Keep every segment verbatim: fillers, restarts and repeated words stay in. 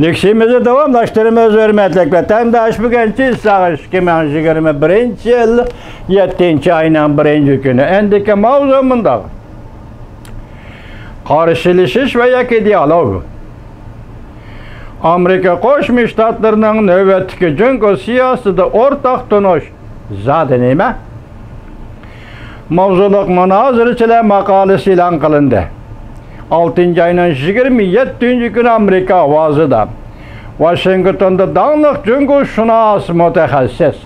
دىكىشىمىزنى داۋاملاشتۇرىمىز، ھۆرمەتلىك ۋەتەنداش. بۈگۈنچە ساغىش ئىككى مىڭ يىگىرمە بىرىنچى يىل يەتتىنچى ئاينىڭ بىرىنچى كۈنى. ئەندىكى ماۋزۇ مۇنداق. قارشىلىشىش ۋە ياكى دىئالوگ. ئامېرىكا قوشما شتاتلىرىنىڭ نۆۋەتتىكى جۇڭگو سىياسىتىدە ئورتاق تونۇش زادى نېمە؟ ماۋزۇلۇق مۇنازىرىچىلەر ماقالىسى ئېلان قىلىندى. ئالتىنچى ئاينىڭ يىگىرمە يەتتىنچى كۈنى ئامېرىكا ئاۋازىدا، ۋاشىنگتوندا داڭلىق جۇڭگوشۇناس مۇتەخەسسىس،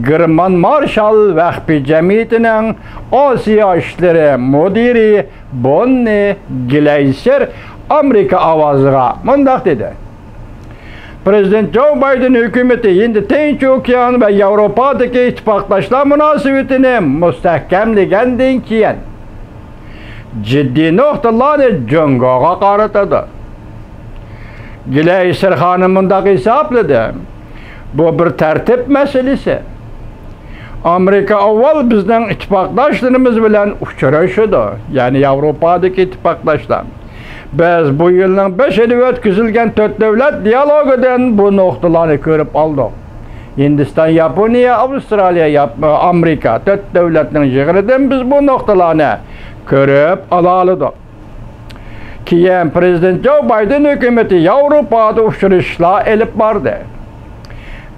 گېرمان مارشال ۋەخپى جەمئىيىتىنىڭ ئاسىيا ئىشلىرى مۇدىرى بوننى گلەيسېر ئامېرىكا ئاۋازىغا مۇنداق دېدى: پىرېزىدېنت جو بايدېن ھۆكۈمىتى ھىندى تىنچ ئوكيان ۋە ياۋروپادىكى ئىتتىپاقداشلار مۇناسىۋىتىنى مۇستەھكەملىگەندىن كېيىن، جىددىي نۇقتىلارنى جۇڭگوغا قارىتىدۇ. گلەيسېر خانىم مۇنداق ھېسابلىدى: بۇ بىر تەرتىپ مەسىلىسى. ئامېرىكا ئاۋۋال بىزنىڭ ئىتتىپاقداشلىرىمىز بىلەن ئۇچرىشىدۇ، يەنى ياۋروپادىكى ئىتتىپاقداشلار. بىز بۇ يىلنىڭ بېشىدا ئۆتكۈزۈلگەن تۆت دۆلەت دىئالوگىدىن بۇ نۇقتىلارنى كۆرۈپ ئالدۇق. ھىندىستان، ياپونىيە، ئاۋسترالىيە، ياپ-، ئامېرىكا تۆت دۆلەتنىڭ يىغىنىدىن بىز بۇ نۇقتىلارنى كۆرۈپ ئالالىدۇق. كېيىن پىرېزىدېنت جو بايدېن ھۆكۈمىتى ياۋروپادا ئۇچرىشىشلار ئېلىپ باردى.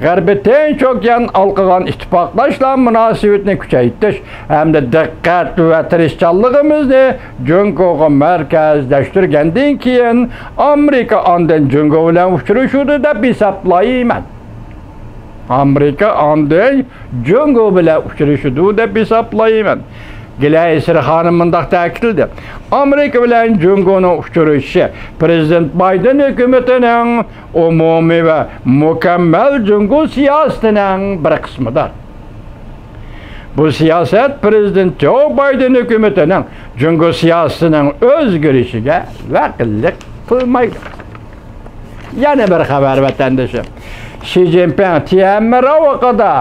غەربىي تىنچ ئوكيان ھالقىغان ئىتتىپاقداشلار مۇناسىۋىتىنى كۈچەيتىش ھەمدە دىققەت ۋە تىرىشچانلىقىمىزنى جۇڭگوغا مەركەزلەشتۈرگەندىن كېيىن، ئامېرىكا ئاندىن جۇڭگو بىلەن ئۇچرىشىدۇ دەپ ھېسابلايمەن. ئامېرىكا ئاندىن جۇڭگو بىلەن ئۇچرىشىدۇ دەپ ھېسابلايمەن. گلەيسېر خانىم مۇنداق تەكىتلىدى: ئامېرىكا بىلەن جۇڭگونىڭ ئۇچرىشىشى پىرېزىدېنت بايدېن ھۆكۈمىتىنىڭ ئومۇمىي ۋە مۇكەممەل جۇڭگو سىياسىتىنىڭ بىر قىسمىدۇر. بۇ سىياسەت پىرېزىدېنت جو بايدېن ھۆكۈمىتىنىڭ جۇڭگو سىياسىتىنىڭ ئۆزگىرىشىگە ۋەكىللىك قىلمايدۇ. يەنە بىر خەۋەر، ۋەتەندىشىم. شى جىنپىڭ تيەنئەنمېن راۋىقىدا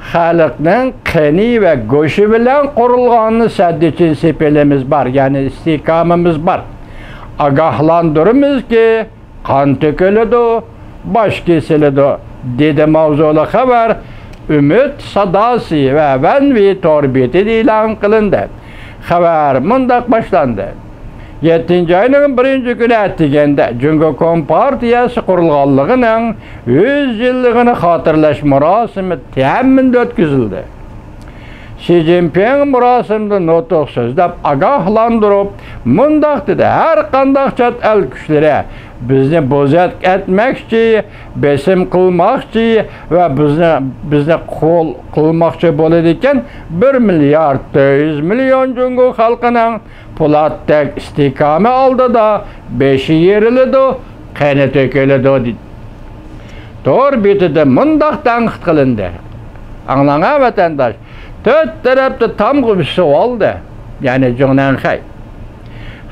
خەلقنىڭ قېنى ۋە گۆشى بىلەن قۇرۇلغان سەددىچىن سېپىلىمىز بار، يەنى ئىستىھكامىمىز بار. ئاگاھلاندۇرىمىزكى، قان تۆكۈلىدۇ، باش كېسىلىدۇ، دېدى ماۋزۇلۇق خەۋەر ئۈمىد ساداسى ۋە ۋەنۋى تور بېتىدە ئېلان قىلىندى. خەۋەر مۇنداق باشلاندى: يەتتىنچى ئاينىڭ بىرىنچى كۈنى ئەتىگەندە جۇڭگو كومپارتىيەسى قۇرۇلغانلىقىنىڭ يۈز يىللىقىنى خاتىرىلەش مۇراسىمى تيەنئەنمېندا ئۆتكۈزۈلدى. شى جىنپىڭ مۇراسىمدا نۇتۇق سۆزلەپ ئاگاھلاندۇرۇپ مۇنداق دېدى: ھەر قانداق چەت ئەل كۈچلىرى بىزنى بوزەك ئەتمەكچى، بېسىم قىلماقچى ۋە بىزنى، بىزنى قۇل قىلماقچى بولىدىكەن، بىر مىليارد تۆت يۈز مىليون جۇڭگو خەلقىنىڭ پولاتتەك ئىستىھكامى ئالدىدا بېشى يېرىلىدۇ، قېنى تۆكۈلىدۇ، دېدى. تور بېتىدە مۇنداق تەنقىد قىلىندى. ئاڭلاڭا، ۋەتەنداش، تۆت تەرەپتە تامغا بېسىۋالدى، يەنى جۇڭنەنخەي.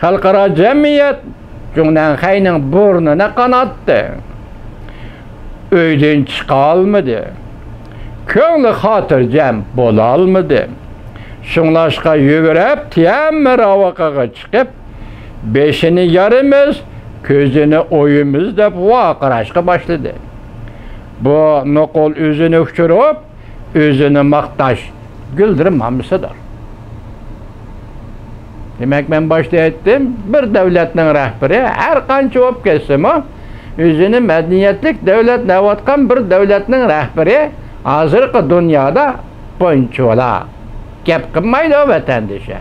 خەلقئارا جەمئىيەت جۇڭنەنخەينىڭ بۇرنىنى قاناتتى. ئۆيدىن چىقالمىدى. كۆڭلى خاتىرجەم بولالمىدى. شۇڭلاشقا يۈگۈرۈپ تيەنئەنمېن راۋىقىغا چىقىپ، بېشىنى يارىمىز، كۆزىنى ئويىمىز دەپ ۋارقىراشقا باشلىدى. بۇ نوقۇل ئۆزىنى ئۇچۇرۇپ، ئۆزىنى ماختاش گۈلدۈرۈم مامىسىدۇر. دېمەك، مەن باشتا ئېيتتىم، بىر دۆلەتنىڭ رەھبىرى ھەر قانچە بولۇپ كەتسىمۇ، ئۆزىنى مەدەنىيەتلىك دۆلەت دەۋاتقان بىر دۆلەتنىڭ رەھبىرى ھازىرقى دۇنيادا بونچۇلا گەپ قىلمايدۇ، ۋەتەندىشى.